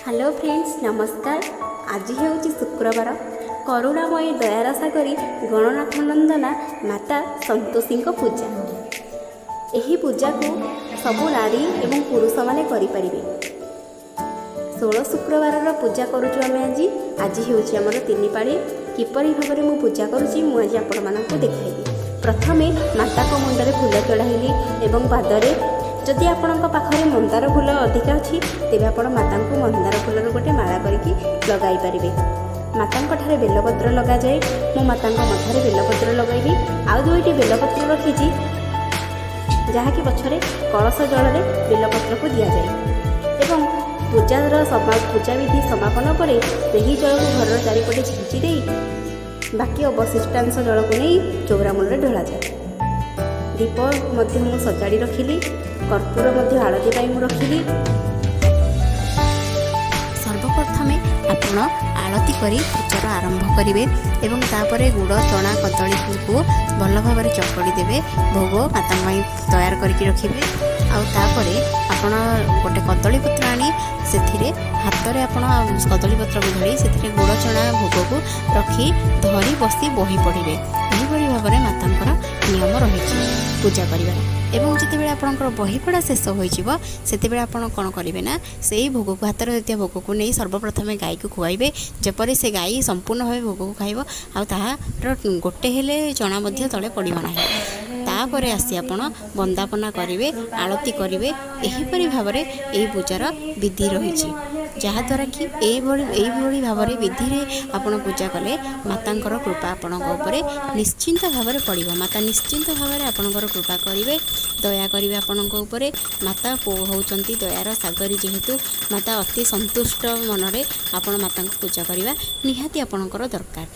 Hello friends, ନମସ୍କାର। ଆଜି ହେଉଛି ଶୁକ୍ରବାର। କରୁଣାମୟୀ ଦୟାର ସାଗରୀ ଗଣନାଥ ନନ୍ଦନା ମାତା ସନ୍ତୋଷୀଙ୍କ ପୂଜା। ଏହି ପୂଜାକୁ ସବୁ ନାରୀ ଏବଂ ପୁରୁଷମାନେ କରିପାରିବେ। 16 ଶୁକ୍ରବାରର ପୂଜା କରୁଛୁ ଆମେ ଆଜି। ଆଜି ହେଉଛି ଆମର ତିନି ପାଳି। କିପରି ଭାବରେ ମୁଁ ପୂଜା କରୁଛି, ମୁଁ ଆଜି ଆପଣମାନଙ୍କୁ ଦେଖାଇବି। ପ୍ରଥମେ ମାତାଙ୍କ ମୁଣ୍ଡରେ ଫୁଲ ଚଢ଼ାଇଲି ଏବଂ ପାଦରେ। ଯଦି ଆପଣଙ୍କ ପାଖରେ ମନ୍ଦାର ଫୁଲ ଅଧିକା ଅଛି, ତେବେ ଆପଣ ମାତାଙ୍କୁ ମନ୍ଦାର ଫୁଲର ଗୋଟେ ମାଳା କରିକି ଲଗାଇ ପାରିବେ। ମାତାଙ୍କ ଠାରେ ବେଲପତ୍ର ଲଗାଯାଏ। ମୁଁ ମାତାଙ୍କ ମଥାରେ ବେଲପତ୍ର ଲଗାଇବି। ଆଉ ଦୁଇଟି ବେଲପତ୍ର ରଖିଛି, ଯାହାକି ପଛରେ କଳସ ଜଳରେ ବେଲପତ୍ରକୁ ଦିଆଯାଏ ଏବଂ ପୂଜା ବିଧି ସମାପନ ପରେ ସେହି ଜଳକୁ ଘରର ଚାରିପଟେ ଛିଞ୍ଚି ଦେଇ ବାକି ଅବଶିଷ୍ଟାଂଶ ଜଳକୁ ନେଇ ଚଉରା ମୂଳରେ ଢଳାଯାଏ। ଦୀପ ମଧ୍ୟ ମୁଁ ସଜାଡ଼ି ରଖିଲି। କର୍ପୂର ମଧ୍ୟ ଆଳତି ପାଇଁ ମୁଁ ରଖିଲି। ସର୍ବପ୍ରଥମେ ଆପଣ ଆଳତି କରି ପୂଜାର ଆରମ୍ଭ କରିବେ ଏବଂ ତାପରେ ଗୁଡ଼, ଚଣା, କଦଳୀକୁ ଭଲ ଭାବରେ ଚକଡ଼ି ଦେବେ। ଭୋଗ ମାତାଙ୍କ ପାଇଁ ତୟାର କରିକି ରଖିବେ। ଆଉ ତାପରେ ଆପଣ ଗୋଟେ କଦଳୀ ପତ୍ର ଆଣି ସେଥିରେ ହାତରେ ଆପଣ କଦଳୀ ପତ୍ରକୁ ଧରି ସେଥିରେ ଗୁଡ଼, ଚଣା ଭୋଗକୁ ରଖି ଧରି ବସି ବହି ପଢ଼ିବେ। ଏହିପରି ଭାବରେ ମାତାଙ୍କର ନିୟମ ରହିଛି ପୂଜା କରିବାର। ଏବଂ ଯେତେବେଳେ ଆପଣଙ୍କର ବହି ପଢ଼ା ଶେଷ ହୋଇଯିବ, ସେତେବେଳେ ଆପଣ କ'ଣ କରିବେ ନା, ସେଇ ଭୋଗକୁ, ହାତରେ ହୋଇଥିବା ଭୋଗକୁ ନେଇ ସର୍ବପ୍ରଥମେ ଗାଈକୁ ଖୁଆଇବେ, ଯେପରି ସେ ଗାଈ ସମ୍ପୂର୍ଣ୍ଣ ଭାବେ ଭୋଗକୁ ଖାଇବ ଆଉ ତାହାର ଗୋଟେ ହେଲେ ଚଣା ମଧ୍ୟ ତଳେ ପଡ଼ିବ ନାହିଁ। ତାପରେ ଆସି ଆପଣ ବନ୍ଦାପନା କରିବେ, ଆଳତି କରିବେ। ଏହିପରି ଭାବରେ ଏହି ପୂଜାର ବିଧି ରହିଛି, ଯାହାଦ୍ୱାରା କି ଏଇଭଳି ଭାବରେ ବିଧିରେ ଆପଣ ପୂଜା କଲେ ମାତାଙ୍କର କୃପା ଆପଣଙ୍କ ଉପରେ ନିଶ୍ଚିନ୍ତ ଭାବରେ ପଡ଼ିବ। ମାତା ନିଶ୍ଚିନ୍ତ ଭାବରେ ଆପଣଙ୍କର କୃପା କରିବେ, ଦୟା କରିବେ ଆପଣଙ୍କ ଉପରେ। ମାତା ହେଉଛନ୍ତି ଦୟାର ସାଗରୀ। ଯେହେତୁ ମାତା ଅତି ସନ୍ତୁଷ୍ଟ ମନରେ ଆପଣ ମାତାଙ୍କୁ ପୂଜା କରିବା ନିହାତି ଆପଣଙ୍କର ଦରକାର।